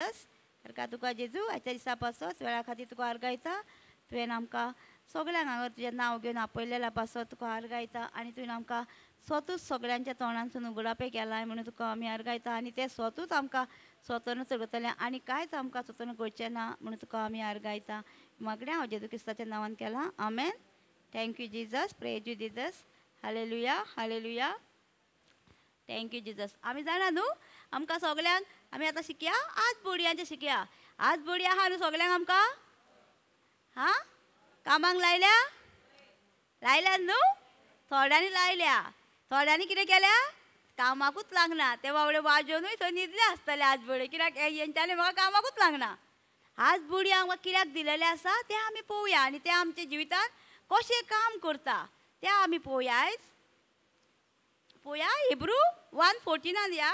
सारका तुका जेजू आयच्या दिसा पासत वेळा खातीर तुका आर्गायता. तुवें आमकां सगळ्यांक हांगा तुजें नांव घेवन आपयलेल्या पासत तुका आर्गायता आनी तुवें आमकां स्वतूच सगळ्यांच्या तोंडांसून उगडापें केलां म्हणून तुका आमी आर्गायता आनी तें स्वतूच आमकां स्वतन चलतलें आनी कांयच आमकां स्वतन करचें ना म्हणून तुका आमी आर्गायता. मागणें हांव जेजू क्रिस्ताच्या नांवान केलां, आमेन. Thank you Jesus, praise you Jesus, hallelujah hallelujah, thank you Jesus. आमी जाणा न्हू आमकां सगळ्यांक आमी आतां शिकया आज बोडयांचें शिकया. आज बोडी आहा न्हू सगळ्यांक आमकां? हां, कामाक लायल्या? लायल्या न्हू? थोड्यांनी लायल्या, थोड्यांनी कितें केल्या कामाकूच लागना. ते बावडे वाजोवनूय थंय न्हिदले आसतले आज बोडे, कित्याक हेंच्यांनी म्हाका कामाकूच लागना. आज बोडी आमकां कित्याक दिलेलें आसा तें आमी पळोवया आनी तें आमच्या जिवितांत कशें काम करता तें आमी पळोवया. आयज पळोवया हिब्रू 1:14 या.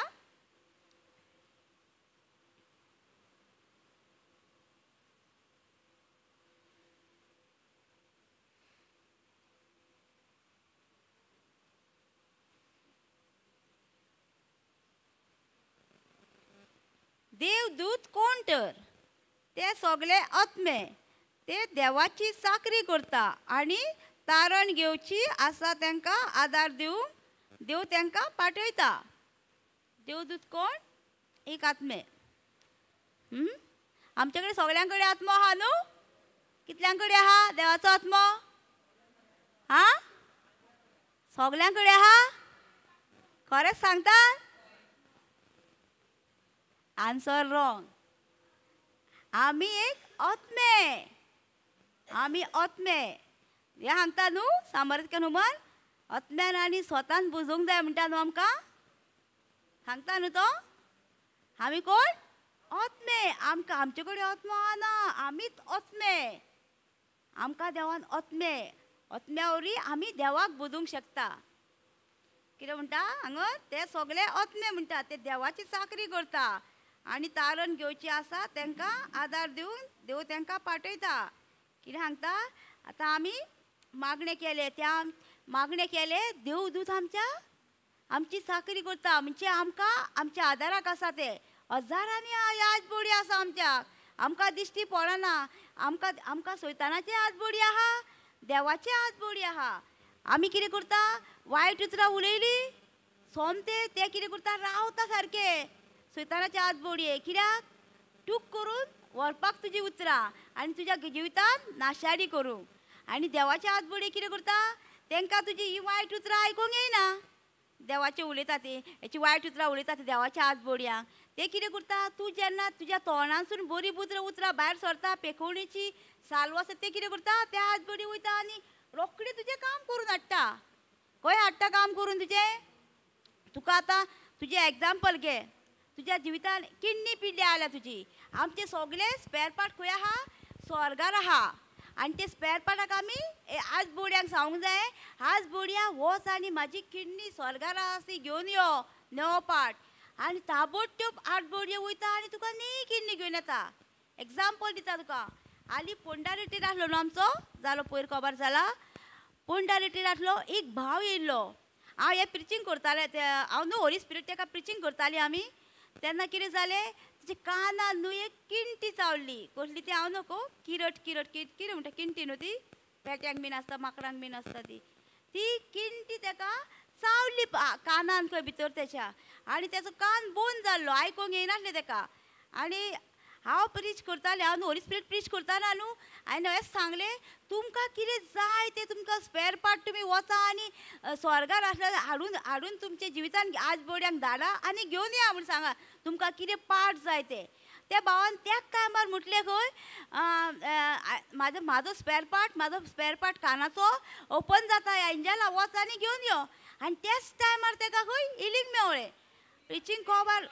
देवदूत कोण तर? ते सगळे आत्मे, ते देवाची चाकरी करता आनी तारण घेवची आसा तांकां आदार दिवंक देव तांकां पाठयता. देवदूत कोण? एक आत्मे. आमचे कडेन सगळ्यां कडेन आत्मो आहा न्हू? कितल्यां कडेन आहा देवाचो आत्मो? हा, सगळ्यां कडेन आहा? खरेंच सांगता? Answer wrong. आमी एक आत्मे, आमी आत्मे. हें सांगता न्हू सामर्थ्य हनुमान आत्म्यान आनी स्वतान बुजोवंक जाय म्हणटा न्हू आमकां, सांगता न्हू तो? आमी कोण? आत्मे. आमकां आमचे कडेन आत्मो ना, आमीच आत्मे. आमकां देवान आत्मे, आत्म्या वरवीं आमी देवाक बुजूंक शकता. कितें म्हणटा हांगा? ते सगळे आत्मे म्हणटा, ते देवाची चाकरी करता आनी तारण घेवची आसा तांकां आदार दिवन देव तांकां पाठयता. कितें सांगता? आतां आमी मागणें केलें, त्या मागणें केलें देवदूत आमच्या आमची चाकरी करता म्हणजे आमकां आमच्या आदाराक आसा. ते हजारांनी आजबोडी आसा आमच्या, आमकां दिश्टी पडना. आमकां आमकां सैतानाची आजबोडी आहा, देवाची आजबोडी आहा. आमी कितें करता? वायट उतरां उलयली सोमते ते कितें करता? रावता सारकें सैतानाची आजबोडी. कित्याक? टूक करून व्हरपाक तुजी उतरां आनी तुज्या जिवितांत नाशाडी करूंक. आनी देवाची आजबोडी कितें करता? तांकां तुजी ही वायट उतरां आयकूंक येयना. देवाचें उलयता ती, हेची वायट उतरां उलयता ती देवाच्या आजबोडयांक. ते कितें करता? तूं जेन्ना तुज्या तोंडांसून बरी बुद्र उतरां भायर सरता, पेखोवणेची साल्व आसा, ते कितें करता? त्या आजबोडी वयता आनी रोखडें तुजें काम करून हाडटा. खंय हाडटा काम करून तुजें? तुका आतां तुजें एग्जाम्पल घे, तुज्या जिवितान किडनी पिड्ड्यार आल्या तुजी. आमचे सगळे स्पेर पार्ट खंय आहा? स्वर्गार आहा. आनी ते स्पेर पार्टाक आमी आज बोडयांक सांगूंक जाय, आज बोडया वच आनी म्हाजी किडनी स्वर्गार आसा ती घेवन यो, नवो पार्ट. आनी ताबडतोब आठ बोडयो वयता आनी तुका न्ही किडनी घेवन येता. एग्जाम्पल दिता तुका. हालीं पोंडा रिट्रीट आसलो न्हू आमचो, जालो पयर कबर जाला. पोंडा रिट्रीट आसलो, एक भाव येयल्लो. हांव हें प्रिचींग करतालें, हांव न्हू होली स्पिरीट तेका प्रिचींग करतालीं आमी. तेन्ना कितें जालें, तिच्या कानान न्हू एक किंटी चावली. कसली ती हांव नको, किरट किरट कितें म्हणटा किंटी न्हू ती, पेट्यांक बीन आसता, माकडांक बीन आसता ती. ती किंटी तेका चावली कानान खंय भितर तेच्या, आनी तेचो कान बंद जाल्लो, आयकूंक येयनासलें तेका. आनी हांव प्रीच करतालें, हांव होली स्पिरीट प्रीच करताना न्हू, हांवें हेंच सांगलें, तुमकां कितें जाय तें तुमकां स्पेर पार्ट तुमी वचा आनी स्वर्गार आसल्यार हाडून हाडून तुमच्या जिवितान आज बोडयांक धाडा आनी घेवन या म्हूण सांगा तुमकां कितें पार्ट जाय तें. त्या भावान त्याच टायमार म्हटलें खंय, म्हाजो म्हाजो स्पेर पार्ट, म्हाजो स्पेर पार्ट कानाचो ओपन जाता, एंजला वच आनी घेवन यो. आनी त्याच टायमार तेका खंय हिलींग मेवळें, प्रिचींग कोबार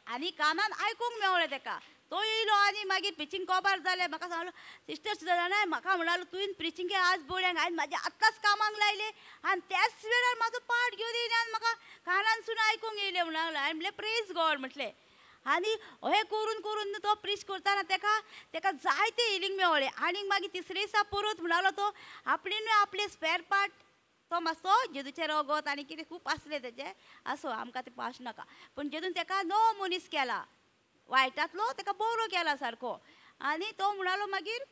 आनी कानान आयकूंक मेवळें तेका. तो येयलो आनी मागीर प्रिचींग कोबार जालें. म्हाका सांगलो, सिस्टर सुद्दां जाणा, म्हाका म्हणालो तुवें प्रिचींग केलें आज बोडयांक, हांवें म्हाज्या आत्तांच कामाक लायलें आनी त्याच वेळार म्हाजो पार्ट घेवन येयलें आनी म्हाका कानानसून आयकूंक येयलें म्हणून लागलो. हांवें म्हणलें प्रेज गॉड म्हटलें. आनी हें करून करून तो प्रीच करतना तेका तेका जायतें हिलींग मेवळें. आनी मागीर तिसरे दिसा परत म्हणालो तो आपणें न्हू आपलें स्पेर पार्ट तो मातसो जेजूचें रगत आनी कितें खूब आसलें तेजें, आसूं आमकां तें पाश नाका, पूण जेजून तेका नवो मनीस केला. वायटांतलो ताका बरो केला सारको. आनी तो म्हणालो मागीर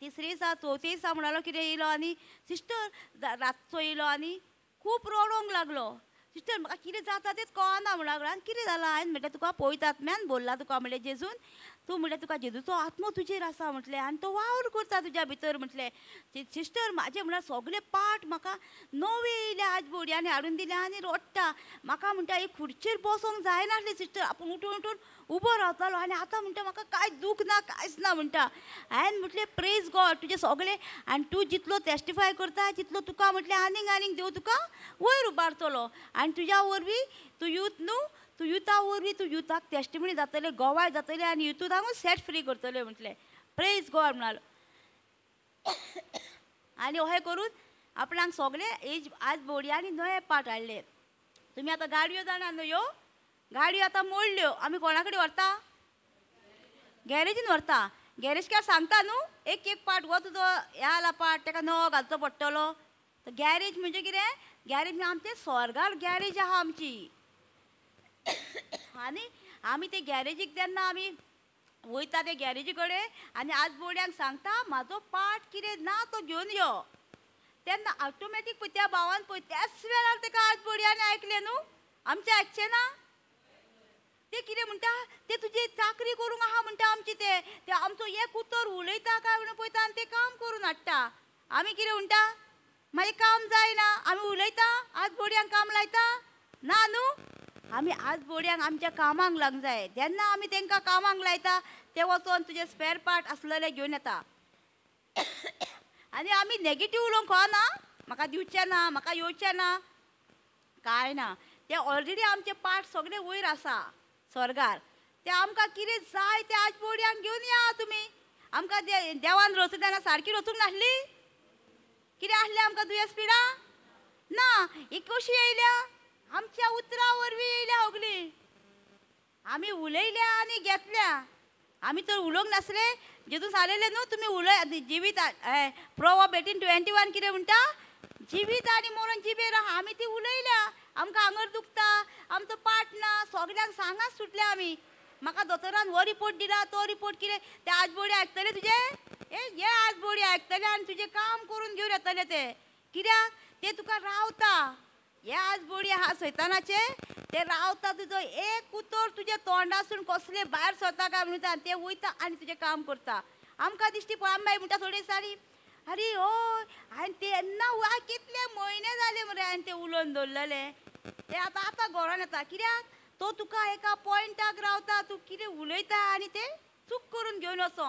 तिसरे दिसा चवथे दिसा म्हणालो कितें येयलो आनी सिस्टर रातचो येयलो आनी खूब रडोंक लागलो. सिस्टर म्हाका कितें जाता तेंच कळना म्हणूंक लागलो. आनी कितें जालां? हांवें म्हटलें तुका पवित्र आत्म्यान बोल्ला तुका म्हटलें जेजून, तूं म्हटलें तुका जेजूचो आत्मो तुजेर आसा म्हटलें आनी तो वावर करता तुज्या भितर म्हटलें. सिस्टर म्हाजे म्हळ्यार सगळे पार्ट म्हाका नवे येयले आज बोडयांनी हाडून दिले आनी रडटा म्हाका. म्हणटा एक खुर्चेर बसोंक जायनासलें सिस्टर, आपूण उठून उठून उबो रावतालो आनी आतां म्हणटा म्हाका कांय दूख ना कांयच ना म्हणटा. हांवें म्हटलें प्रेज गॉड तुजें सगळें आनी तूं जितलो टेस्टिफाय करता तितलो तुका म्हटलें आनीक आनीक देव तुका वयर उबारतलो आनी तुज्या वरवीं तूं यूथ न्हू, तूं युथा वरवीं तूं युथाक टेस्टिमनी जातले, गोवाय जातले आनी युथाकूच सेट फ्री करतले म्हटलें. प्रेज गॉड म्हणालो. आनी अशें करून आपणाक सगळे एज आज बोडयांनी नवे पार्ट हाडले. तुमी आतां गाडयो जाणा न्हू, ह्यो गाडयो आतां मोडल्यो, आमी कोणा कडेन व्हरता? गॅरेजीन व्हरता. गॅरेजकार सांगता न्हू एक एक पार्ट हो तुजो ह्या आला पार्ट ताका नवो घालचो पडटलो. गॅरेज म्हणजे कितें? गॅरेज म्हणजे आमचें स्वर्गार गॅरेज आहा आमची. आनी आमी ते गॅरेजीक तेन्ना आमी वयता ते गॅरेजी कडेन आनी आज बोडयांक सांगता म्हाजो पार्ट कितें ना तो घेवन यो. तेन्ना ऑटोमॅटीक पळय त्या भावान पळय त्याच वेळार ताका आज बोडयांनी आयकलें न्हू. आमचें आयकचें ना? ते कितें म्हणटा ते तुजी चाकरी करूंक आहा म्हणटा आमची, ते ते आमचो एक उतर उलयता काय म्हणून पळयता आनी ते काम करून हाडटा. आमी कितें म्हणटा मागीर काम जायना, आमी उलयता आज बोडयांक काम लायता ना न्हू. आमी आज बोडयांक आमच्या कामांक लागूंक जाय. जेन्ना आमी तांकां कामांक लायता ते वचोन तुजे स्पेर पार्ट आसलेले घेवन येता. आनी आमी नेगेटीव उलोवंक कळना, म्हाका दिवचें ना, म्हाका येवचें ना, कांय ना. ते ऑलरेडी आमचे पार्ट सगळे वयर आसा स्वर्गार. ते आमकां कितें जाय ते आज बोडयांक घेवन या तुमी. आमकां देवान रचूं तेन्ना सारकी रचूंक नासली? कितें आसलें आमकां दुयेंस पिडा ना? ही कशी येयल्या? आमच्या उतरां वरवीं येयल्या सगळीं. आमी उलयल्या आनी घेतल्या. आमी तर उलोवंक नासले जेतून सांगलेलें न्हू तुमी उलय जिवीत प्रोवर्ब 18:21 कितें म्हणटा? जिवीत आनी मरण जिबेर आहा. आमी ती उलयल्या. आमकां आंगर दुखता, आमचो पाट ना, सगल्यांक सांगाच सुटल्या आमी. म्हाका दोतोरान हो रिपोर्ट दिला तो रिपोर्ट कितें ते आज बोडी आयकतले तुजे, हे आज बोडी आयकतले आनी तुजें काम करून घेवन येतले ते. कित्याक ते तुका रावता. हे आज बोडी आहा सैतानाचे, ते रावता तुजो एक उतर तुज्या तोंडासून कसले भायर सरता काय म्हणून ते वयता आनी तुजें काम करता. आमकां दिश्टी पळय आमी मागीर म्हणटा थोडे दिसांनी अरे हय हांवें तेन्ना कितले म्हयने जाले मरे हांवें ते उलोवन दवरलेले, ते आतां आतां घरान येता. कित्याक तो तुका एका पॉयंटाक रावता, तूं कितें उलयता आनी ते चूक करून घेवन वचो.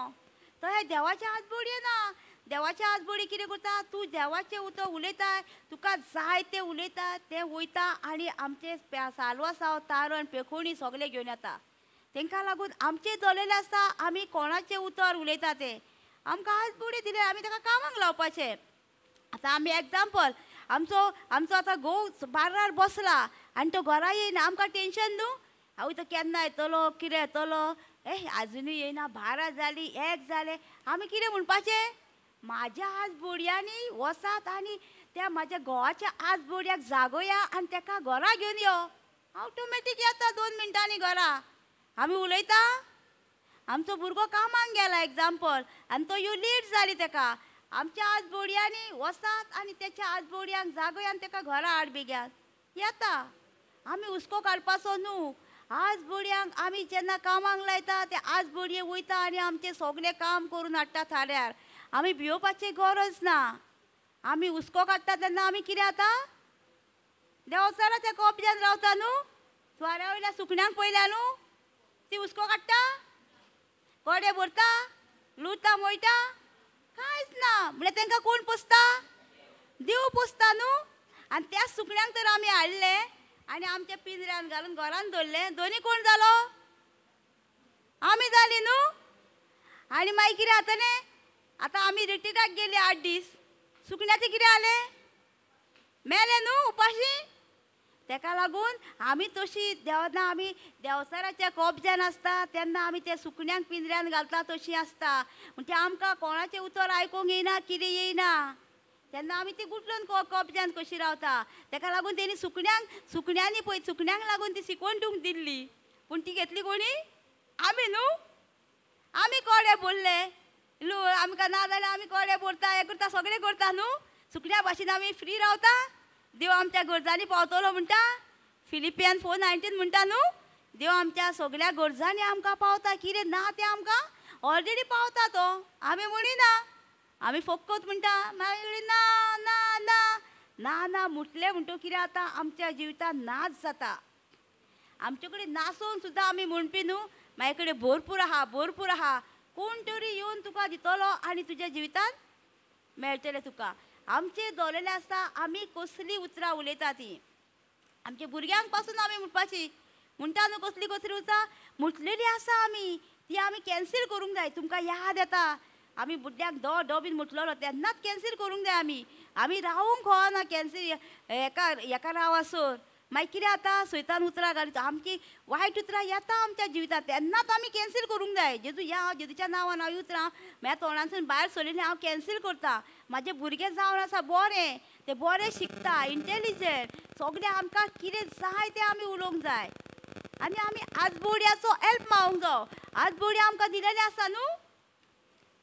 तशें देवाच्या हात बोडये ना. देवाच्या हात बोडी कितें करता? तूं देवाचें उतर उलयता, तुका जाय तें उलयता, तें वयता आनी आमचें सालवासांव तारण पेखोणी सगळें घेवन येता. तांकां लागून आमचें दवरलेलें आसता आमी कोणाचें उतर उलयता तें. आमकां आज बोडी दिले आमी ताका कामाक लावपाचें. आतां आमी एग्जाम्पल आमचो आमचो आतां घोव बार्रार बसला आनी तो घरा येयना, आमकां टेंशन न्हू. आवय तो केन्ना येतलो कितें येतलो, ए आजुनूय येयना, 12 जालीं 1 जालें. आमी कितें म्हणपाचें? म्हाज्या आज बोडयांनी वसात आनी त्या म्हाज्या घोवाच्या आज बोडयाक जागोया आनी ताका घरा घेवन यो. ऑटोमॅटीक येता 2 मिनटांनी घरा. आमी उलयता आमचो भुरगो कामाक गेला एग्जाम्पल आनी तो यो लेट जाली ताका, आमच्या आज बोडयांनी वसात आनी तेच्या आज बोडयांक जागोया आनी ताका घरा हाड बेग्यान येता. आमी हुस्को काडपाचो न्हू. आज बोडयांक आमी जेन्ना कामाक लायता ते आज बोडये वयता आनी आमचें सगळें काम करून हाडटा थाऱ्यार. आमी भियोवपाची गरज ना. आमी हुस्को काडटा तेन्ना आमी कितें जाता? देंवचाराच्या कब्ज्यान रावता न्हू. स्वाऱ्या वयल्या सुकण्यांक पळयल्या न्हू, ती हुस्को काडटा, कोडे भरता, लुता मोयटा, कांयच ना. म्हळ्यार तांकां कोण पोसता? देव पोसता न्हू. आनी त्या सुकण्यांक तर आमी हाडले आनी आमच्या पिंजऱ्यान घालून घरान दवरले. दोनी कोण जालो? आमी जाली न्हू. आनी मागीर कितें जातलें? आतां आमी रिट्रिटाक गेली 8 दीस, सुकण्याचें कितें जालें? मेलें न्हू उपाशी. तेका लागून आमी तशी जेन्ना आमी देंवचाराच्या कब्ज्यान आसता तेन्ना आमी त्या सुकण्यांक पिंजऱ्यान घालता तशी आसता. म्हणजे आमकां कोणाचें उतर आयकूंक येयना, कितें येयना, तेन्ना आमी ती गुटलून कब्ज्यान कशी रावता. तेका लागून तेणी सुकण्यांक सुकण्यांनी पळय सुकण्यांक लागून ती शिकवण दिवंक दिल्ली, पूण ती घेतली कोणी? आमी न्हू, आमी कोडे बोल्ले लू आमकां ना जाल्यार आमी कोडे बोलता, हें करता, सगळें करता न्हू. सुकण्या भाशेन आमी फ्री रावता, देव आमच्या गरजांनी पावतलो म्हणटा. फिलिपियन 4:19 म्हणटा न्हू, देव आमच्या सगळ्या गरजांनी आमकां पावता. कितें ना तें आमकां ऑलरेडी पावता तो, आमी म्हणिना, आमी फकत म्हणटा मागीर ना ना ना ना ना म्हटलें म्हणटकीर कितें जाता, आमच्या जिवितांत नाच जाता. आमचे कडेन नासून सुद्दां आमी म्हणपी न्हू, म्हाजे कडेन भरपूर आहा, भरपूर आहा. कोण तरी येवन तुका दितलो आनी तुज्या जिवितांत मेळटलें तुका. आमचे दवरलेलें आसता आमी कसलीं उतरां उलयता तीं. आमच्या भुरग्यांक पासून आमी म्हणपाची म्हणटा न्हू, कसली कसली उतरां म्हटलेली आसा आमी, ती आमी कॅन्सील करूंक जाय. तुमकां याद येता आमी बुड्ड्याक दो डो बीन म्हटलेलो तेन्नाच कॅन्सील करूंक जाय. आमी आमी रावूंक खो ना कॅन्सील एका एका रावासर. मागीर कितें जाता, सैतान उतरां घालता, आमची वायट उतरां येता आमच्या जिवितांत, तेन्नाच आमी कॅन्सील करूंक जाय. जेजू या जेजूच्या नांवान हांव उतरां म्हाज्या तोंडांतसून भायर सरलेलीं हांव कॅन्सील करता. म्हाजे भुरगे जावन आसा बरें, ते बरें शिकता, इंटेलिजंट, सगळें आमकां कितें जाय तें आमी उलोवंक जाय. आनी आमी आजबोडयाचो हेल्प मागूंक जावो. आजबोडी आमकां दिलेली आसा न्हू.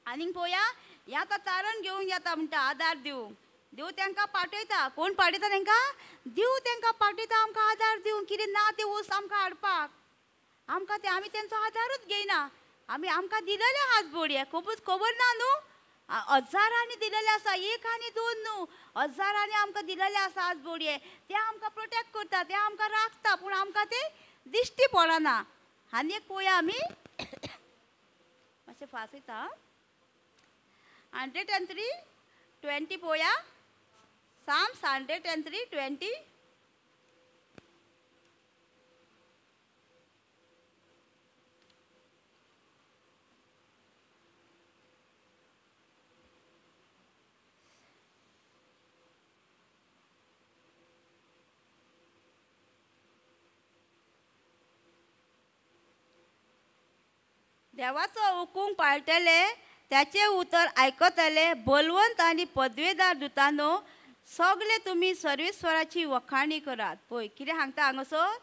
आनीक पळोवया, ह्या आतां तारण घेवंक येता म्हणटा, आदार दिवंक. देव तांकां पाठयता. कोण पाठयता तांकां? देव तांकां पाठयता आमकां आदार दिवंक. कितें ना तें वस्त आमकां हाडपाक, आमकां तें आमी तेंचो आदारूच घेयना. आमी आमकां दिलेले हात बोडये खूबच खबर ना न्हू, हजारांनी दिलेले आसा, एक आनी दोन न्हू, हजारांनी आमकां दिलेले आसा हात बोडये. ते आमकां प्रोटेक्ट करता, ते आमकां राखता, पूण आमकां ते दिश्टी पडना. आनी एक पळोवया आमी, मातशें फास्ट वयता. 103:20 पळोवया. Psalms 103:20. देवाचो हुकूम पाळटले, त्याचे उतर आयकतले, बलवंत आनी पदवेदार दुतानो सगळे तुमी सर्वेस्वराची वखाणी करात. पळय कितें सांगता हांगासर,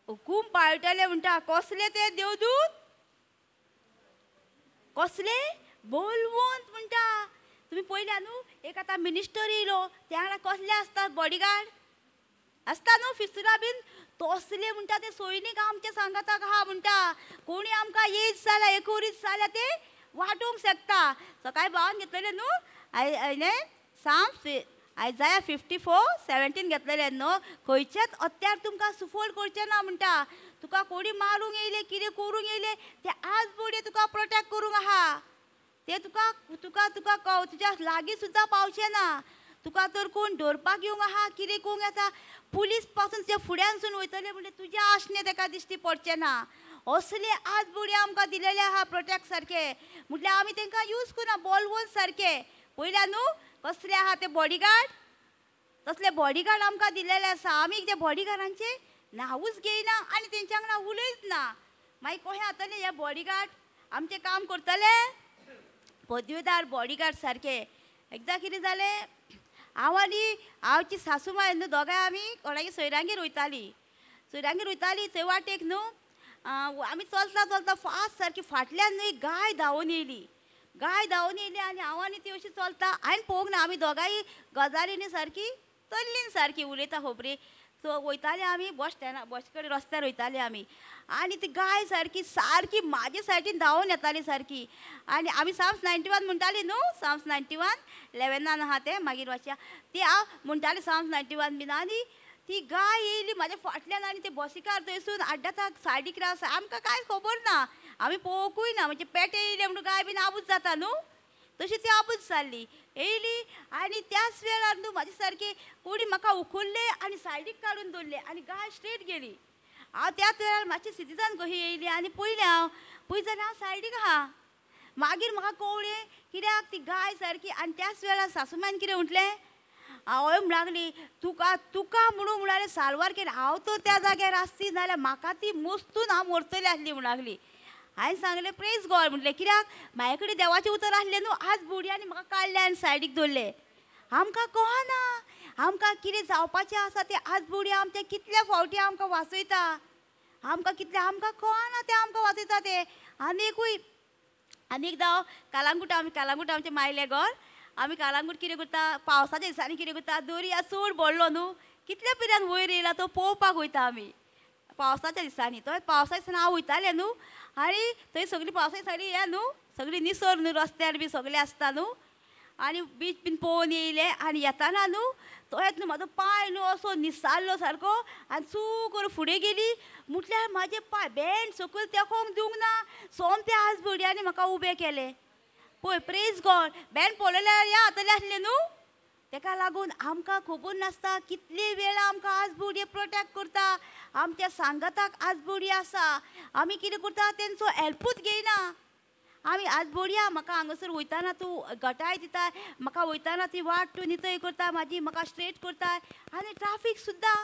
हुकूम पाळटले म्हणटा. कसले ते देवदूत, कसले बलवंत म्हणटा. तुमी पळयल्या न्हू, एक आतां मिनिस्टर येयलो, त्या वांगडा कसले आसतात बॉडीगार्ड आसता न्हू, फिस्तुला बीन तसले म्हणटा. ते सैनीक आमचे सांगाताक आहा म्हणटा. कोणी आमकां येयत जाल्यार, एकोरीत जाल्यार ते वांटूंक शकता. सकाळी भावान घेतलेले न्हू हांवें साम्स आयजाया 54:17 घेतलेले न्हू. खंयचेच हत्यार तुमकां सुफळ करचें ना म्हणटा. तुका कोणी मारूंक येयले, कितें करूंक येयले, ते आज बोडये तुका प्रोटेक्ट करूंक आहा. ते तुका तुका तुका तुज्या लागीं सुद्दां पावचें ना. तुका तर कोण धरपाक येवंक आहा, कितें करूंक येता, पुलीस पासून ते फुड्यानसून वयतले म्हणजे तुज्या आसणें ताका दिश्टी पडचें ना. असले आज बोडये आमकां दिलेले आहा प्रोटेक्ट सारके. म्हटल्यार आमी तांकां यूज करना बॉलवंत सारके. पयल्या न्हू कसले आहा ते बॉडीगार्ड, तसले बॉडीगार्ड आमकां दिलेले आसा. आमी ते बॉडीगार्डांचे नांवूच घेयना आनी तेंच्या वांगडा उलयच ना. मागीर कशें जातलें, हे बॉडीगार्ड आमचें काम करतले, पदवेदार बॉडीगार्ड सारके. एकदां कितें जालें, हांव आनी हांवची सासू माय न्हू दोगांय आमी कोणागे सोयऱ्यांगेर वयतालीं. सोयऱ्यांगेर वयतालीं थंय वाटेक न्हू आमी चलता चलता फास्ट सारकी फाटल्यान न्हू एक गाय धांवून येयली. गाय धांवून येयली आनी हांव आनी ती अशी चलता, हांवें पळोवंक ना. आमी दोगांय गजालींनी सारकी चल्लीन सारकी उलयता खबरी. सो वयताली आमी बस स्टँडा, बस कडेन रस्त्यार वयताली आमी, आनी ती गाय सारकी सारकी म्हाजे सायडीन धांवून येताली सारकी. आनी आमी साम्स 91 म्हणटाली न्हू, साम्स 91:11 आहा तें, मागीर वाचया. ती हांव म्हणटाली साम्स 91 बीन. आनी ती गाय येयली म्हाज्या फाटल्यान आनी ते बसीकार थंयसून आड्डाता सायडीक राव. आमकां कांय खबर ना, आमी पळोवंकूय ना. म्हणजे पेटे येयले म्हणून गाय बीन आबूज जाता न्हू, तशी ती आबूज जाल्ली. येयली आनी त्याच वेळार न्हू म्हाजे सारकी कोणी म्हाका उखल्ले आनी सायडीक काडून दवरले आनी गाय स्ट्रेट गेली. हांव त्याच वेळार मातशी सिटीजान कशी येयली आनी पयलें हांव, पळय जाल्यार हांव सायडीक आहा. मागीर म्हाका कळ्ळें कित्याक ती गाय सारकी. आनी त्याच वेळार सासूमायन कितें म्हटलें, हांव लागली तुका तुका म्हणून म्हणाले सालवार केली. हांव तर त्या जाग्यार आसती जाल्यार म्हाका ती मोस्तून हांव मरतली आसली म्हण लागली. हांवें सांगलें प्रेज गॉड म्हटलें, कित्याक म्हाजे कडेन देवाचें उतर आसलें न्हू. आज बुडयांनी म्हाका काडलें आनी सायडीक दवरलें. आमकां कळना आमकां कितें जावपाचें आसा तें. आज बुडया आमच्या कितल्या फावटी आमकां वाचयता. आमकां कितलें आमकां कळना तें आमकां वाचयता ते. आनी एकूय आनी एकदां कालांगूट आमी कालांगूट आमचें मायलें घर आमी कालांगूट कितें करता पावसाच्या दिसांनी कितें करता दर्या चड भरलो न्हू कितल्या पिरान वयर येयला तो पळोवपाक वयता आमी पावसाच्या दिसांनी. तो पावसाच्या दिसांनी हांव वयतालें न्हू आनी थंय सगळीं पावसाच्या दिसांनी हे न्हू सगळीं निसर न्हू रस्त्यार बी सगळें आसता न्हू आनी बीच बीन पळोवन येयले आनी येताना न्हू तो येत न्हू म्हाजो पांय न्हू असो निसारलो सारको आनी चू करून फुडें गेली म्हटल्यार म्हाजे पांय बेंड सकयल तेकोंक दिवंक ना सोमते आज भुरग्यांनी म्हाका उबें केलें. पळय प्रेज गॉड बेंड पळयल्यार या जातलें आसलें न्हू. तेका लागून आमकां खबर नासता कितले वेळा आमकां आज बुडये प्रोटेक्ट करता आमच्या सांगाताक आज बुडये आसा. आमी कितें करता तेंचो हेल्पूच घेयना आमी. आज बोडया म्हाका हांगासर वयताना तूं गटाय दिता म्हाका वयताना ती वाट तूं नितय करता म्हाजी म्हाका स्ट्रेट करता. आनी ट्राफीक सुद्दां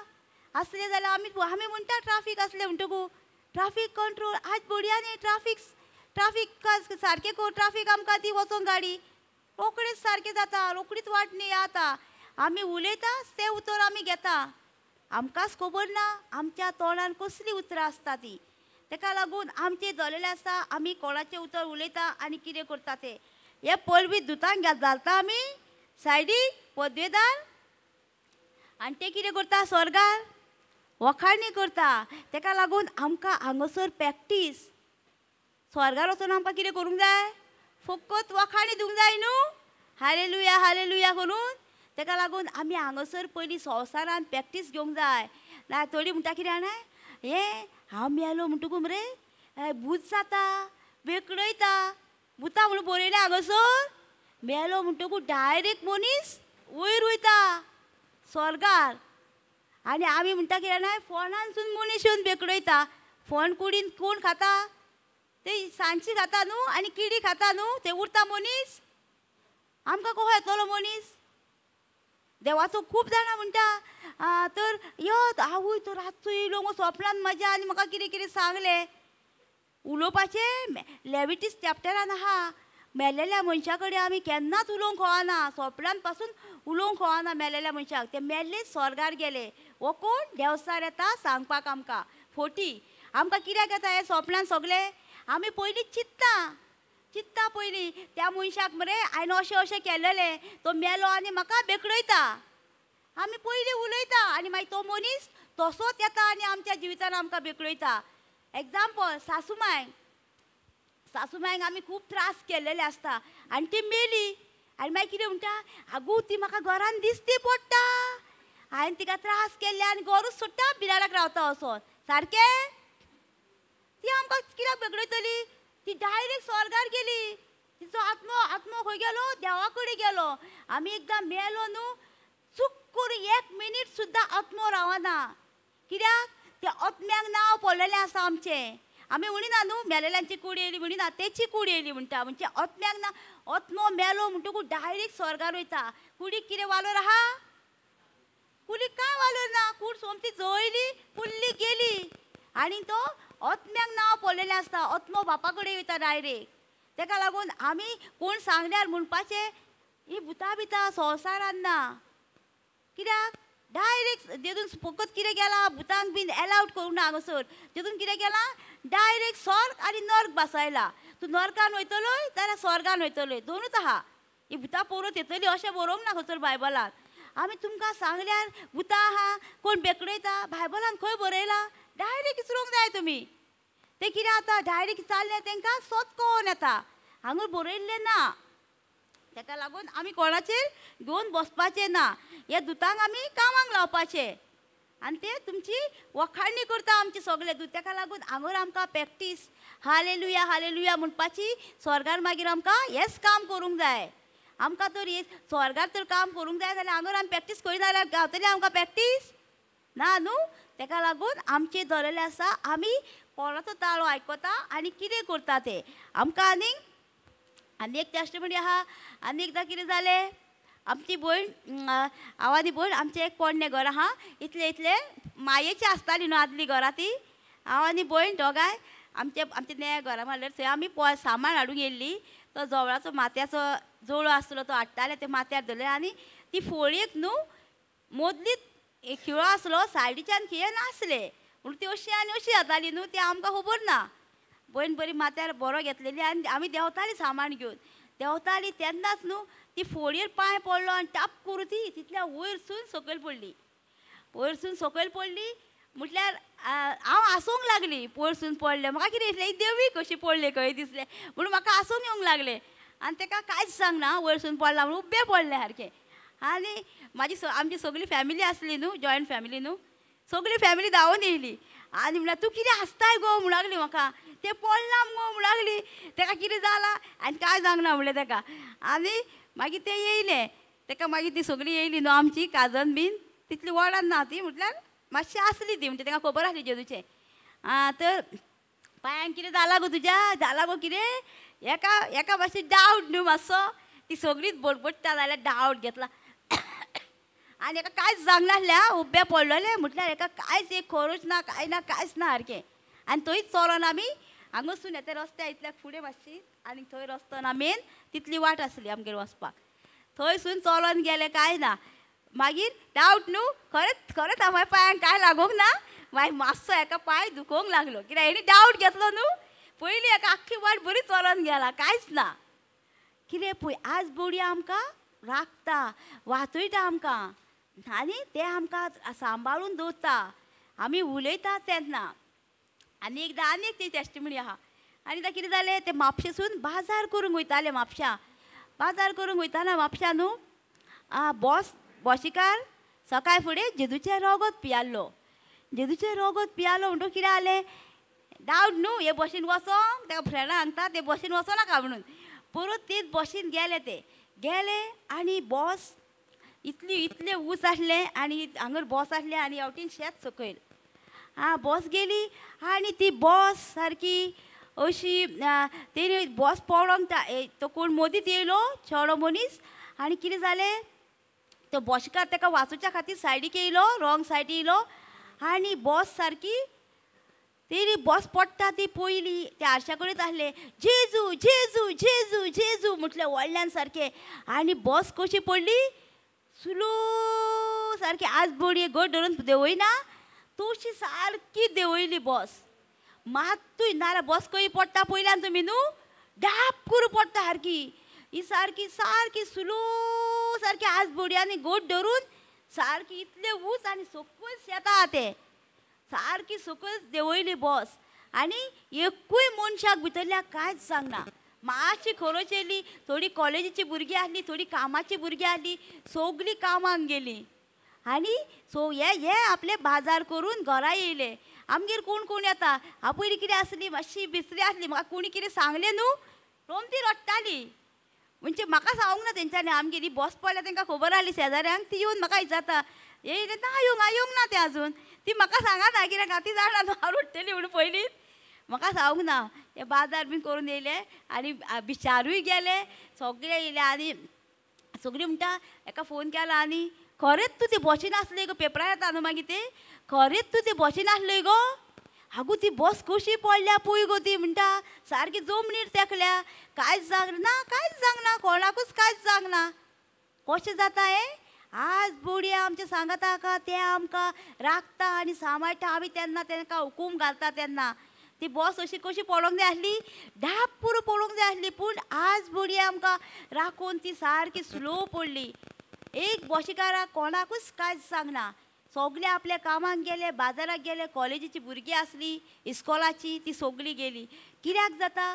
आसलें जाल्यार आमी आमी म्हणटा ट्राफीक आसलें म्हणटकू ट्राफीक कंट्रोल आज बोडया न्ही ट्राफीक ट्राफीक सारकें कर ट्राफीक आमकां ती वचोंक गाडी रोखडीच सारकें जाता रोखडीच वाट न्ही जाता. आमी उलयता तें उतर आमी घेता आमकांच खबर ना आमच्या तोंडान कसलीं उतरां आसता ती. तेका लागून आमचें जालेलें आसता आमी कोणाचें उतर उलयता आनी कितें करता तें. हे पलवी दुतांक घालता आमी सायडीक पदवेदार आनी ते कितें करता स्वर्गार वखाणी करता. तेका लागून आमकां हांगासर प्रॅक्टीस स्वर्गार वचून आमकां कितें करूंक जाय फकत वखाणी दिवंक जाय न्हू हालेलुया हालेलुया करून. तेका लागून आमी हांगासर पयलीं संवसारान प्रॅक्टीस घेवंक जाय. ना थोडी म्हणटा कितें जाणा हें हांव मेलो म्हणटकू मरे भूत जाता बेकडयता भुतां म्हणून बरयलें हांगासर मेलो म्हणटकू डायरेक्ट मनीस वयर वयता स्वर्गार. आनी आमी म्हणटा कितें जाणा फोनानसून मनीस येवन बेकडयता. फोन कुडीन कोण खाता ते सांजची खाता न्हू आनी किडी खाता न्हू ते उरता मनीस. आमकां कसो येतलो मनीस देवाचो खूब जाणां म्हणटा तर यो आवय तो रातचो येयलो गो सोपनान मजा आनी म्हाका कितें कितें सांगलें. उलोवपाचें लेविटीस चॅप्टरान आहा मेलेल्या मनशा कडेन आमी केन्नाच उलोवंक कळना सोपणान पासून उलोवंक कळना मेलेल्या मनशाक. ते मेल्ले स्वर्गार गेले हो कोण देवसार येता सांगपाक आमकां फोटी आमकां कित्याक येता हे सोपणान सगळे आमी पयलीं चिंत्ता चिंत्ता पयलीं त्या मनशाक मरे हांवें अशें अशें केलेलें तो मेलो आनी म्हाका बेकडयता. आमी पयलीं उलयता आनी मागीर तो मनीस तसोच येता आनी आमच्या जिवितान आमकां बेकडयता. एग्जाम्पल सासूमांयक सासूमांयक आमी खूब त्रास केलेले आसता आनी ती मेली आनी मागीर कितें म्हणटा आगो ती म्हाका घरान दिसती पडटा हांवें तिका त्रास केल्ले आनी घरूच सोडटा बिराडाक रावता वचोन सारकें. ती आमकां कित्याक बेगडयतली ती डायरेक्ट स्वर्गार गेली. तिचो आत्मो आत्मो खंय गेलो देवा कडेन गेलो. आमी एकदां मेलो न्हू चूक करून एक मिनीट सुद्दां आत्मो रावना कित्याक त्या आत्म्याक नांव पडलेलें आसा आमचें. आमी म्हणिना न्हू मेलेल्यांची कूड येयली म्हणिना तेची कूड येयली म्हणटा म्हणजे आत्म्याक ना आत्मो मेलो म्हणटकूच डायरेक्ट स्वर्गार वयता. कुडीक कितें वालोर आहा कुडीक कांय वालोर ना कूड सोमती जळली पुल्ली गेली. आनी तो आत्म्याक नांव पडलेलें आसता आत्मो बापा कडेन वयता डायरेक्ट. तेका लागून आमी कोण सांगल्यार म्हणपाचें ही भुतां बितां संवसारान ना कित्याक डायरेक्ट तेतून फकत कितें गेलां भुतांक बीन एलावड करूंक ना हांगासर. तेतून कितें केलां डायरेक्ट स्वर्ग आनी नर्क बसयला. तूं नर्कान वयतलोय जाल्यार स्वर्गान वयतलोय दोनूच आहा. ही भुतां परत येतली अशें बरोवंक ना खंयसर बायबलान. आमी तुमकां सांगल्यार भुतां आहा कोण बेकडयता बायबलान खंय बरयलां डायरेक्ट विचारूंक जाय तुमी. ते कितें आतां डायरेक्ट विचारलें तांकां सोत कळोन येता हांगा बरयल्लें ना. तेका लागून आमी कोणाचेर घेवन बसपाचें ना ह्या दुतांक आमी कामाक लावपाचें आनी ते तुमची वखाणी करता आमची सगळे दूत. तेका लागून हांगर आमकां प्रॅक्टीस हालेलुया हालेलुया म्हणपाची स्वर्गार मागीर आमकां हेंच काम करूंक जाय. आमकां तर हे स्वर्गार तर काम करूंक जाय जाल्यार हांगर आमी प्रॅक्टीस करिना जाल्यार गावतली आमकां प्रॅक्टीस ना न्हू. तेका लागून आमचें धरलेलें आसा आमी कोणाचो ताळो आयकता आनी कितें करता तें आमकां. आनीक आनी एक टेस्टमनी आहा. आनी एकदां कितें जालें आमची भयण हांव आनी भयण आमचें एक पोरणें घर आहा इतलें इतलें मायेचें आसताली न्हू आदली घरां ती. हांव आनी भयण दोगांय आमचे आमच्या नव्या घरा म्हणल्यार थंय आमी सामान हाडूंक येयल्ली. तो जवळाचो माथ्याचो जोळो आसलो तो हाडटाले ते माथ्यार धरले आनी ती फोळयेक न्हू मदलीच खिळो आसलो सायडीच्यान खिळे नासले म्हणून ती अशी आनी अशी जाताली न्हू, ती आमकां खबर ना. भयण बरी माथ्यार बरो घेतलेली आनी आमी देंवताली सामान घेवन देंवताली तेन्नाच न्हू ती फोडयेर पांय पडलो आनी टाप करून ती तितल्या वयरसून सकयल पडली. वयरसून सकयल पडली म्हटल्यार हांव आसूंक लागली. पयरसून पडलें म्हाका कितें दिसलें, देवी कशी पडले खंय दिसलें म्हणून म्हाका आसूंक येवंक लागलें. आनी ताका कांयच सांगना वयरसून पडला म्हणून उबें पडलें सारकें. आनी म्हाजी आमची सगळी फॅमिली आसली न्हू, जॉयंट फॅमिली न्हू, सगळी फॅमिली धांवून येयली आनी म्हणल्यार तूं कितें हांसताय गो म्हणूं लागली म्हाका, तें पडलां मुगो म्हणूं लागली, ताका कितें जालां आनी कांय सांगना म्हणलें ताका. आनी मागीर तें येयलें ताका, मागीर ती सगळी येयली न्हू आमची काजन बीन तितली व्हडान ना ती, म्हटल्यार मातशी आसली ती, म्हणजे ताका खबर आसली जेजूचें. आं तर पांयांक कितें जालां गो तुज्या, जालां गो कितें, एका एका मातशी डावट न्हू मातसो, ती सगळीच बडबडटा जाल्यार डावट घेतला. आनी एका कांयच सांगनासलें, उबें पडलेलें म्हटल्यार एका कांयच एक खरोच ना, कांय ना, कांयच ना सारकें. आनी थंयच चलोन आमी हांगासून येता रस्त्या इतल्या फुडें मातशी आनी थंय रस्तो ना मेन तितली वाट आसली आमगेर वचपाक, थंयसून चलोन गेलें कांय ना. मागीर डावट न्हू, खरेंच खरेंच हांव म्हाज्या पांयांक कांय लागूंक ना, मागीर मातसो एका पांय दुखोवंक लागलो कित्याक हेणी डावट घेतलो न्हू. पयलीं एका आख्खी वाट बरी चलोन गेला कांयच ना. कितें पळय आज बोडी आमकां राखता, वाचयता आमकां आनी ते आमकां सांबाळून दवरता, आमी उलयता तेन्ना. आनी एकदां आनी एक ती टेस्टिमनी आहा. आनी एकदां कितें जालें, ते म्हापशेसून बाजार करूंक वयताले म्हापश्यां, बाजार करूंक वयताना म्हापश्यां न्हू बॉस बॉशीकार सकाळ फुडें जेजूचें रोगत पियाल्लो. जेजूचें रोगत पियालो म्हणटकूच कितें जालें, डावट न्हू हे बशीन वचोंक, ताका फ्रेंडां सांगता ते बशीन वचों नाका म्हणून, परत तेच बशीन गेले, ते गेले आनी बॉस इतली इतलें ऊंच आसलें आनी हांगर बॉस आसलें आनी हेवटेन शेत सकयल. आं बॉस गेली आनी ती बॉस सारकी अशी तेणी बॉस पळोवंक तो कोण मदींच येयलो चेडो मनीस आनी कितें जालें, तो बॉशकार ताका वाचोवच्या खातीर सायडीक येयलो, रॉंग सायडी येयलो आनी बॉस सारकी तेणी बॉस पडटा ती पयली त्या आरशा कडेन आसलें, जेजू जेजू जेजू जेजू म्हटलें व्हडल्यान सारकें. आनी बॉस कशी पडली स्लो सारकी, आज बोडये घट धरून देंवयना तशी सारकी देंवयली बॉस. मात्तूय नाल्यार बॉस खंय पडटा पयल्यान तुमी न्हू डाप करून पडटा सारकी, ही सारकी सारकी स्लो सारकी आज बोडयांनी घट धरून सारकी इतले ऊंच आनी सकयल शेता तें सारकी सकयल देंवयली बॉस. आनी एकूय मनशाक भितरल्या कांयच सांगना. मातशी खरोच येयली, थोडी कॉलेजीची भुरगीं आसली, थोडी कामाची भुरगीं आसली, सगळीं कामाक गेलीं आनी सो हे हे आपले बाजार करून घरा येयले. आमगेर कोण कोण येता, हांव पयलीं कितें आसली मातशी बिसरी आसली, म्हाका कोणी कितें सांगलें न्हू रोमती रडटाली, म्हणजे म्हाका सांगूंक ना तेंच्यांनी. आमगेली बॉस पडल्या तेंकां खबर आसली शेजाऱ्यांक, ती येवन म्हाका विचारता येयलें ना येवंक येवंक ना तें आजून, ती म्हाका सांगना कित्याक ती जाणा न्हू हांव रडटली म्हणून पयलींच म्हाका सांगूंक ना. हे बाजार बीन करून येयले आनी बिचारूय गेले सगळे येयले आनी सगळीं म्हणटा एका फोन केला आनी खरेंच तूं ते बशीन आसली गो, पेपरार येता न्हू मागीर ते, खरेंच तूं ते बशीन आसली गो, आगो ती बस कशी पडल्या पळय गो, ती म्हणटा सारकी जमनीर तेकल्या, कांयच जावंक ना, कांयच जावंक ना, कोणाकूच कांयच जावंक ना. कशें जाता हें, आज बोडये आमचे सांगता का ते आमकां राखता आनी सांबाळटा, आमी तेन्ना तांकां हुकूम घालता तेन्ना. ती बॉस अशी कशी पडोंक जाय आसली, धाप पुरो पडोंक जाय आसली, पूण आज बोडये आमकां राखून ती सारकी स्लो पडली. एक बॉशीकाराक कोणाकूच कांयच सांगना, सगळे आपल्या कामाक गेले, बाजाराक गेले, कॉलेजीची भुरगीं आसली, इस्कॉलाची, ती सगळीं गेली. कित्याक जाता,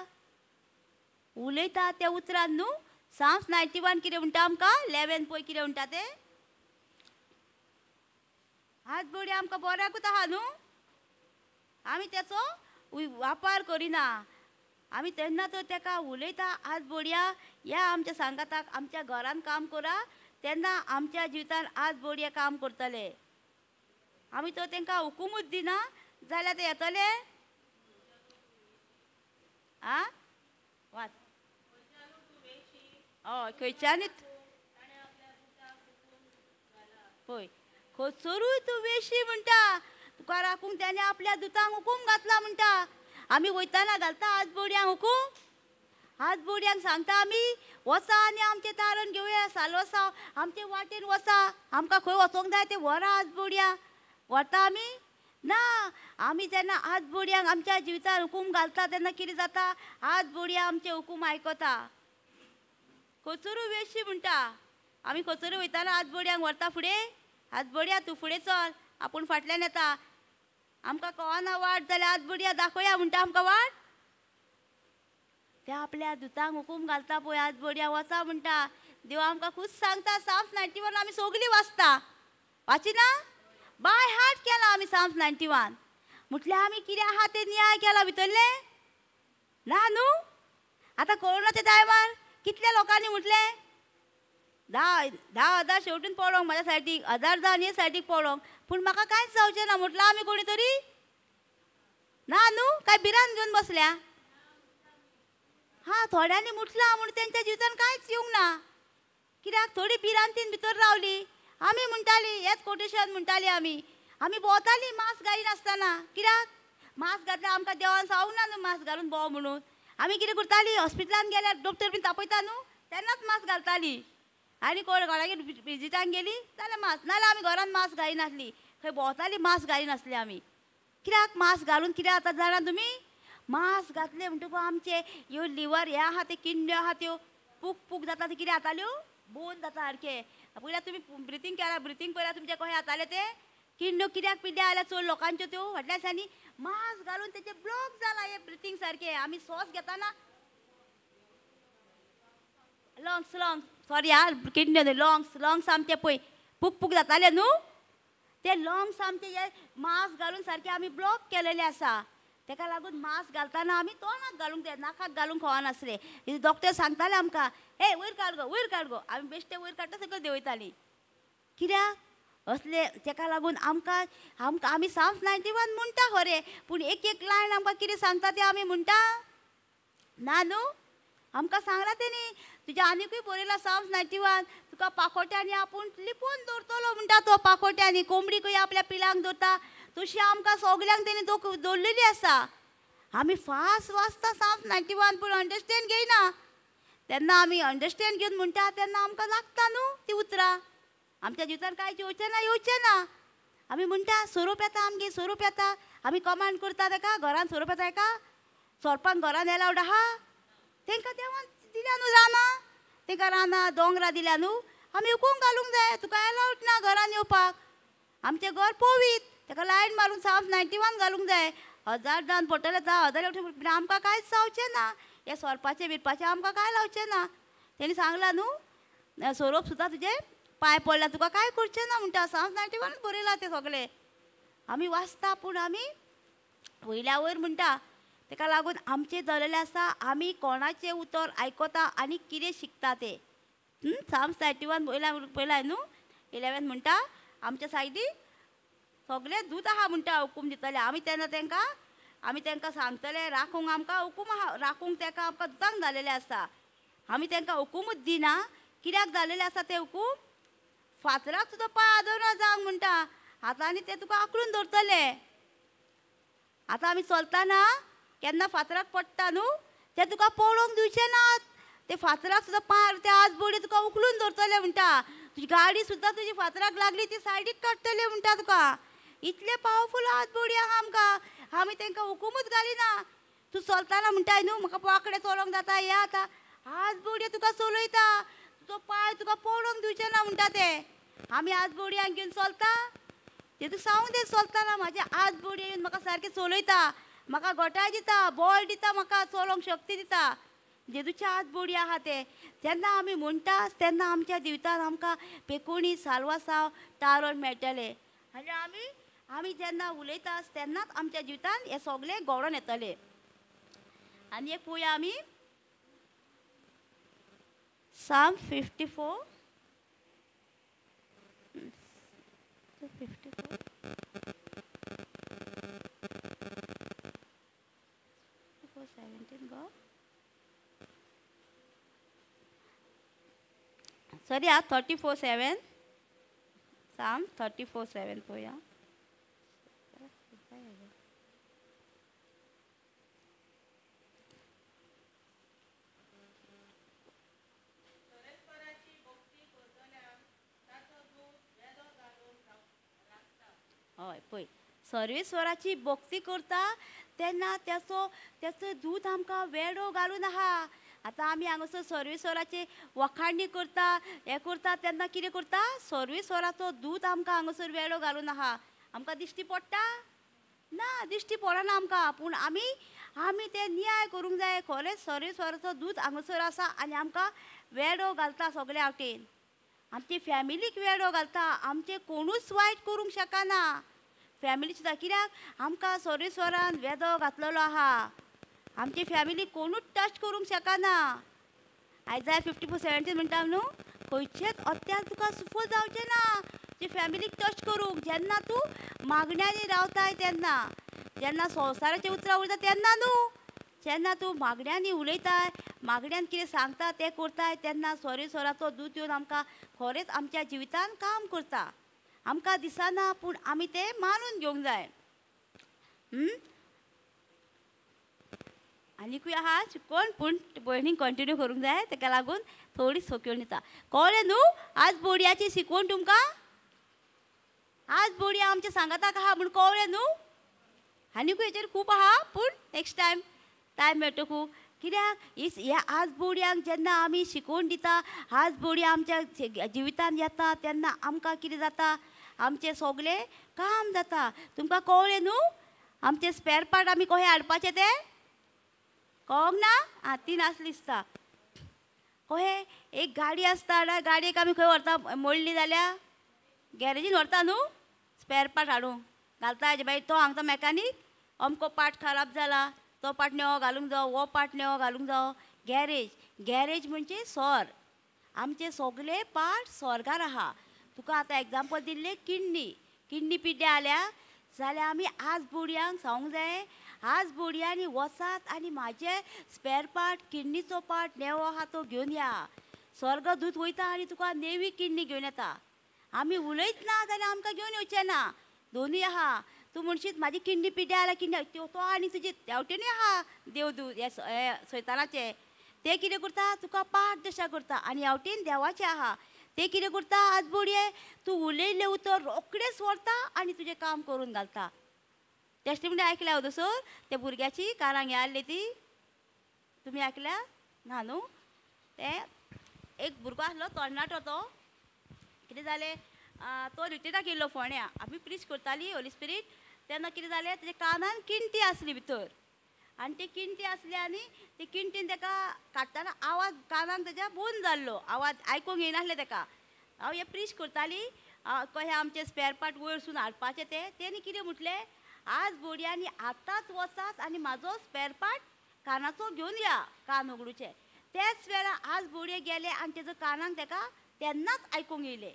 उलयता त्या उतरान न्हू. साम्स 91 कितें म्हणटा आमकां, 11 पळय कितें म्हणटा तें. आज बोडी आमकां बऱ्याकूच आहा न्हू, आमी तेचो वापर करिना, आमी तेन्ना तर तेका उलयता. आज बोडया या आमच्या सांगाताक आमच्या घरान काम करा, तेन्ना आमच्या जिवितान आज बोडये काम करतले. आमी तर तेंकां हुकुमूच दिना जाल्यार ते येतले. आं वाच हय खंयच्यानूच पळय, खंयसरूय तूं वेशी म्हणटा, तुका राखूंक तेणें आपल्या दुतांक हुकूम घातला म्हणटा. आमी वयताना घालता आज बोडयांक हुकूम, आज बोडयांक सांगता आमी वचा आनी आमचें तारण घेवया, सालवसांव आमचे वाटेन वचा, आमकां खंय वचोंक जाय तें व्हरा आज बोडया. व्हरता आमी ना. आमी जेन्ना हात बोडयांक आमच्या जिवितान हुकूम घालता तेन्ना कितें जाता? हात बोडया आमचे हुकूम आयकता. कोचोरू वेशी म्हणटा, आमी कोचोरू वयताना हात बोडयांक व्हरता फुडें, हात बोडया तूं फुडें चल, आपूण फाटल्यान येता. आमकां कळना वाट जाल्यार हात बोडया दाखोवया म्हणटा आमकां वाट. ते आपल्या दुतांक हुकूम घालता पळय, हात बोडया वचा म्हणटा. देव आमकां खूब सांगता. साम्स 91 आमी सगळीं वाचता, वाचिना? बाय हार्ट केला आमी साम्स 91. म्हटल्यार आमी कितें आहा तें नियाळ केला भितरलें ना न्हू. आतां कोरोनाच्या टायमार कितल्या लोकांनी म्हटलें 10,000 शेवटून पडोंक म्हाज्या सायडीक, 1000 जावन हे सायडीक पडोंक, पूण म्हाका कांयच जावचें ना. म्हटल्यार आमी कोणी तरी ना न्हू, काय भिरांत घेवन बसल्या. हां, थोड्यांनी म्हटलां म्हूण तेंच्या जिवितान कांयच येवंक ना. कित्याक? थोडी भिरांतीन भितर रावली. आमी म्हणटाली हेच कोटेशन म्हणटाली आमी, आमी भोंवताली मास्क घालिनासतना. कित्याक? मास्क घातल्यार आमकां देवान सांगूंक ना न्हू मास्क घालून भोंव म्हणून. आमी कितें करताली, हॉस्पिटलान गेल्यार डॉक्टर बीन तापयता न्हू, तेन्नाच मास्क घालताली. आनी कोण कोणागेर विजिटांक गेली जाल्यार मास्क, नाजाल्यार आमी घरान मास्क घालिनासली. खंय भोंवताली मास्क घालिनासली आमी. कित्याक? मास्क घालून कितें जाता जाणा तुमी? मास्क घातले म्हणटकूच आमचे ह्यो लिवर हे आहा ते किडण्यो आहा त्यो पूक पूक जाता, ते कितें जाताल्यो बोन जाता सारकें. पयल्या तुमी ब्रिथींग केला, ब्रिथींग पयल्या तुमचें कशें जातालें तें. किडण्यो कित्याक पिड्ड्यार आयल्या चड लोकांच्यो त्यो फाटल्या दिसांनी मास्क घालून तेचे ब्लॉक जाला हे ब्रिथींग सारकें. आमी श्वास घेताना लंग्स, लंग्स सॉरी हा, किडण्यो न्हय, लंग्स, लंग्स आमचे पळय पूक पूक जाताले न्हू, ते लंग्स आमचे हे मास्क घालून सारके आमी ब्लॉक केलेले आसा. तेका लागून मास्क घालतना आमी तोंडाक घालूंक जाय, नाकाक घालूंक खवनासले. डॉक्टर सांगताले आमकां, हे वयर काड गो, वयर काड गो. आमी बेश्टे वयर काडटा सगळें देंवयतालीं. कित्याक असले? तेका लागून आमकां आमकां आमी साम्स 91 म्हणटा खरें, पूण एक एक लायन आमकां कितें सांगता तें आमी म्हणटा ना न्हू. आमकां सांगलां तेणी, तुज्या आनिकूय बरयलां साम्स 91, तुका पाखोट्यांनी आपूण लिपोवन दवरतलो म्हणटा तो. पाखोट्यांनी कोंबडी खंय आपल्या पिलांक दवरता तशी आमकां सगल्यांक तेणी दवरलेली आसा. आमी फास्ट वाचता साम्स 91 पूण अंडरस्टँड घेयना. तेन्ना आमी अंडरस्टँड घेवन म्हणटा तेन्ना आमकां लागता न्हू ती उतरां. आमच्या जिवितान कांय येवचें ना, येवचें ना. आमी म्हणटा सोरोप येता आमगेर, सोरोप येता. आमी कमांड करता तेका, घरान सोरोप येता हेका, सोरपान घरान एलावड आहा. तेंकां देवान दिल्या न्हू रानां, तेंकां रानां दोंगरां दिल्या न्हू, आमी हुकूम घालूंक जाय तुका एलावड ना घरान येवपाक. आमचें घर पवीत, तेका लायन मारून साम्स 91 घालूंक जाय. 1000 जावन पडटले, 10,000 पूण आमकां कांयच जावचें ना. हे सोरपाचें बिरपाचें आमकां कांय लावचें ना. तेणी सांगलां न्हू, सोरोप सुद्दां तुजे पांय पडला तुका कांय करचें ना म्हणटा. साम्स 91 बरयलां तें सगळें. आमी वाचता पूण आमी वयल्या वयर म्हणटा. तेका लागून आमचें जालेलें आसा, आमी कोणाचें उतर आयकता आनी कितें शिकता तें. साम्स 91 पयला पयला न्हू 11 म्हणटा, आमच्या सायडीक सगळे दूत आहा म्हणटा, हुकूम दितले आमी. तेन्ना तेंकां आमी तेंकां सांगतले राखूंक आमकां हुकूम आहा, राखूंक तेका आमकां दुतांक जालेलें आसा. आमी तेंकां हुकूमूच दिना. कित्याक जालेलें आसा तें हुकूम? फातराक तुजो पांय आदरना जावंक म्हणटा, हातांनी ते तुका आकळून दवरतले. आतां आमी चलतना केन्ना फातराक पडटा न्हू, ते तुका पळोवंक दिवचे नात. ते फातराक सुद्दां पांय, ते आज बोडी तुका उखलून दवरतले म्हणटा. तुजी गाडी सुद्दां तुजी फातराक लागली ती सायडीक काडटले म्हणटा तुका. इतले पावरफूल हात बोडी आहा आमकां, आमी तेंकां हुकूमूच घालिना. तूं चलतना म्हणटाय न्हू म्हाका वांकडे चलोवंक जाता, हें आतां हात बोडयो तुका चलयता, तुजो पांय तुका पळोवंक दिवचे ना म्हणटा ते. आमी आज बोडयांक घेवन चलता, ते तुका सांगूंक दे चलतना म्हाजे आज बोडी येवन म्हाका सारकें चलयता, म्हाका गोठाय दिता, बॉल दिता, म्हाका चलोवंक शक्ती दिता. जेजूचे हात बोडी आहा ते. जेन्ना आमी म्हणटा तेन्ना आमच्या जिवितान आमकां पेकोणी साल्वासांव तारण मेळटलें. आनी आमी आमी जेन्ना उलयता तेन्नाच आमच्या जिवितान हे सगळें घडोवन येतलें. आनी एक पळोवया आमी Psalm 54 54 17 गो, सॉरी आ 34:7, Psalm 34:7 पळोवया. हय पळय, सर्वेश्वराची भक्ती करता तेन्ना तेचो तेचो दूत आमकां वेडो घालून आहा. आतां आमी हांगासर सर्वेश्वराची वखाणणी करता हें करता तेन्ना कितें करता, सर्वेश्वराचो दूत आमकां हांगासर वेडो घालून आहा. आमकां दिश्टी पडटा ना, दिश्टी पडना आमकां, पूण आमी आमी ते न्याय करूंक जाय. खरेंच सर्वेश्वराचो दूत हांगासर आसा आनी आमकां वेडो घालता सगल्या वाटेन, आमची फॅमिलीक वेडो घालता. आमचें कोणूच वायट करूंक शकना फॅमिली सुद्दां, कित्याक आमकां सर्वेश्वरान वेदो घातलेलो आहा. आमची फॅमिली कोणूच टच करूंक शकना. आयज 54:17 म्हणटा न्हू, खंयचेच अत्यार तुका सुफल जावचें ना तुजी फॅमिलीक टच करूंक. जेन्ना तूं मागण्यांनी रावताय तेन्ना, जेन्ना संवसाराचें उतरां उरता तेन्ना न्हू, जेन्ना तूं मागण्यांनी उलयताय, मागण्यान कितें सांगता तें करताय तेन्ना सर्वेश्वराचो दूत येवन आमकां खरेंच आमच्या जिवितान काम करता. आमकां दिसना पूण आमी तें मानून घेवंक जाय. आनिकूय आहा शिकोवन पूण भयणीक कंटिन्यू करूंक जाय, तेका लागून थोडी सोंपेवन दिता. कळ्ळें न्हू आज बोडयाची शिकवण तुमकां? आज बोडया आमच्या सांगाताक आहा म्हूण कळ्ळें न्हू? आनिकूय हेचेर खूब आहा पूण नेक्स्ट टायम टायम मेळटकू. कित्याक ह्या आज बोडयांक जेन्ना आमी शिकोवन दिता, आज बोडया आमच्या जिवितान येता तेन्ना आमकां कितें जाता, आमचें सगळें काम जाता. तुमकां कळ्ळें न्हू आमचे स्पेर पार्ट आमी कशें हाडपाचें तें कळोंक ना? आं, 3 आसली दिसता. कशें एक गाडी आसता, गाडयेक आमी खंय व्हरता, मोडली जाल्यार गॅरेजीन व्हरता न्हू स्पेर पार्ट हाडूंक घालता. हेजे मागीर तो हांगचो मेकानीक अमको पार्ट खराब जाला तो पार्ट नेवो घालूंक जावो, हो पार्ट नेवो घालूंक जावो. गॅरेज, गॅरेज म्हणजे सोर. आमचे सगळे पार्ट स्वर्गार आहा. तुका आतां एग्जाम्पल दिल्लें किडनी, किडनी पिड्ड्यार आल्या जाल्यार आमी आज बोडयांक सांगूंक जाय, आज बोडयांनी वचात आनी म्हाजे स्पेर पार्ट किडनीचो पार्ट नेवो आहा तो घेवन या. स्वर्ग दूत वयता आनी तुका नेवी किडनी घेवन येता. आमी उलयतना जाल्यार आमकां घेवन येवचें ना. दोनूय आहा. तूं म्हणशीत म्हाजी किडनी पिड्ड्यार आल्या, किडनी तो आनी तुजे तेवटेनूय आहा देवदूत हे सैतानाचे, ते कितें करता तुका पाठ दशा करता आनी हेवटेन देवाचें आहा. ते कितें करता आज बोडये तूं उलयल्लें उतर रोखडेंच व्हरता आनी तुजें काम करून घालता. टेस्टिमनी आयकल्या दोसर त्या भुरग्याची कानाक हें आसली ती तुमी आयकल्या ना न्हू? तें एक भुरगो आसलो तरणाटो, तो कितें जालें तो रिट्रीटाक येयल्लो फोंड्या. आमी प्रीच करताली होली स्पिरीट तेन्ना कितें जालें तेज्या कानान किंटी आसली भितर आनी ती किंटी आसली आनी ती किंटीन तेका काडटना आवाज कानाक तेज्या बंद जाल्लो, आवाज आयकूंक येयनासलें तेका. हांव हें प्रीच करताली कशें आमचे स्पेर पार्ट वयरसून हाडपाचें तें. तेणी कितें म्हटलें, आज बोडयांनी आतांच वचात आनी म्हाजो स्पेर पार्ट कानाचो घेवन या, कान उगडुचें. त्याच वेळार आज बोडये गेले आनी तेजो कानाक तेका तेन्नाच आयकूंक येयलें.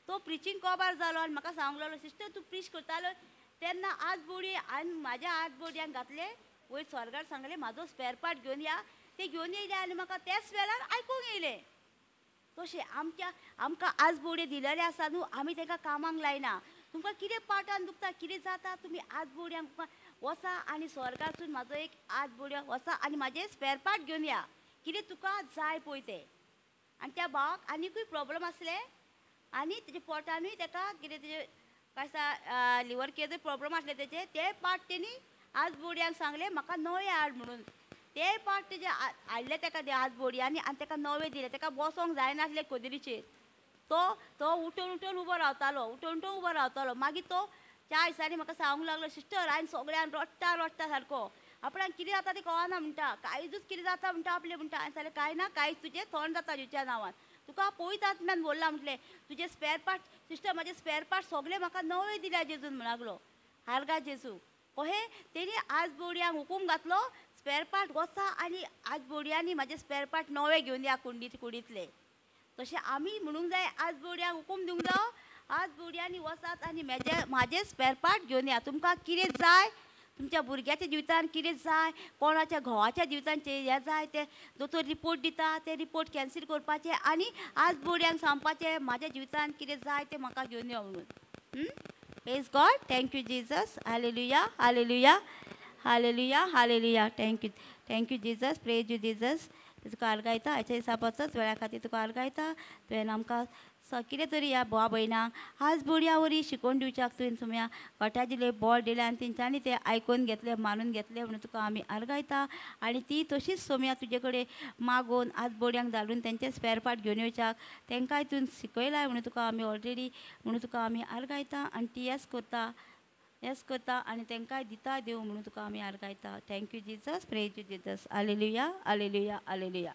तो प्रिचींग कोबार जालो आनी म्हाका सांगूंक लागलो, सिस्टर तूं प्रीच करतालो तेन्ना आज बोडये आनी म्हाज्या आज बोडयांक घातले वयर स्वर्गार सांगलें म्हाजो स्पेर पार्ट घेवन या. ते घेवन येयले आनी म्हाका त्याच वेळार आयकूंक येयलें. तशें आमच्या आमकां आज बोडये दिलेले आसा न्हू, आमी तांकां कामाक लायना. तुमकां कितें पाटान दुखता कितें जाता तुमी आज बोडयांक वचा आनी स्वर्गासून म्हाजो एक आज बोडयो वचा आनी म्हाजें स्पेर पार्ट घेवन या, कितें तुका जाय पळय तें. आनी त्या भावाक आनिकूय प्रोब्लम आसले आनी तेजे पोटानूय तेका कितें तेजे काय आसा लिवर कितें प्रोब्लम आसले तेजे, ते पार्ट तेणी आज बोडयांक सांगलें म्हाका नवे हाड म्हणून. ते पार्ट तेजे हाडले तेका आज बोडयांनी आनी तेका नवे दिले. तेका बसोंक जायनासलें कोदरीचेर, तो तो उठून उठून उबो रावतालो, उठून उठून उबो रावतालो. मागीर तो 4 दिसांनी म्हाका सांगूंक लागलो, सिस्टर हांवें सगळ्यांक रडटा रडटा सारको, आपणाक कितें जाता तें कळना म्हणटा, कांयच कितें जाता म्हणटा आपलें म्हणटा. हांवें सांगलें कांय ना, कांयच तुजें थंड जाता जेच्या नांवान, तुका पळयतात म्यान बोल्ला म्हटलें तुजें स्पेर पार्ट सिस्टर म्हाजे स्पेर पार्ट सगळे म्हाका नवे दिल्या जेजून म्हण लागलो. हारगा जेजू कहें तेणी आज बोडयांक हुकूम घातलो स्पेर पार्ट वचा आनी आज बोडयांनी म्हाजे स्पेर पार्ट नवे घेवन या कुडींतले. तशें आमी म्हणूंक जाय आज बोडयांक हुकूम दिवंक जावो, आज बोडयांनी वचात आनी म्हाजे स्पेर पार्ट घेवन या. तुमकां कितें जाय, तुमच्या भुरग्याच्या जिवितान कितें जाय, कोणाच्या घोवाच्या जिवितान हें जाय ते दोतोर रिपोर्ट दिता, ते रिपोर्ट कॅन्सील करपाचे आनी आज बोडयांक सांगपाचें म्हाज्या जिवितान कितें जाय तें म्हाका घेवन यो म्हणून. Praise God, thank you Jesus, hallelujah, hallelujah, hallelujah, hallelujah. Thank you, thank you Jesus, praise you Jesus. तुका आर्गायता आयच्या दिसा पासत वेळा खातीर तुका आर्गायता. तुवें आमकां कितें तरी ह्या भाव भयणांक आज बोडया वरी शिकोवन दिवच्याक तुवें सोम्या गटा दिले बळ दिलें आनी तेंच्यांनी तें आयकून घेतलें मानून घेतलें म्हणून तुका आमी आर्गायता. आनी ती तशीच सोम्या तुजे कडेन मागोवन आज बोडयांक धाडून तेंचे स्पेर पार्ट घेवन येवच्याक तेंकांय तुवें शिकयलाय म्हणून तुका आमी ऑलरेडी म्हणून तुका आमी आर्गायता. आनी ती येस करता येस करता आनी तेंकांय दिता देव म्हणून तुका आमी आर्गायता. Thank you Jesus, praise you Jesus. Alleluia, alleluia, alleluia.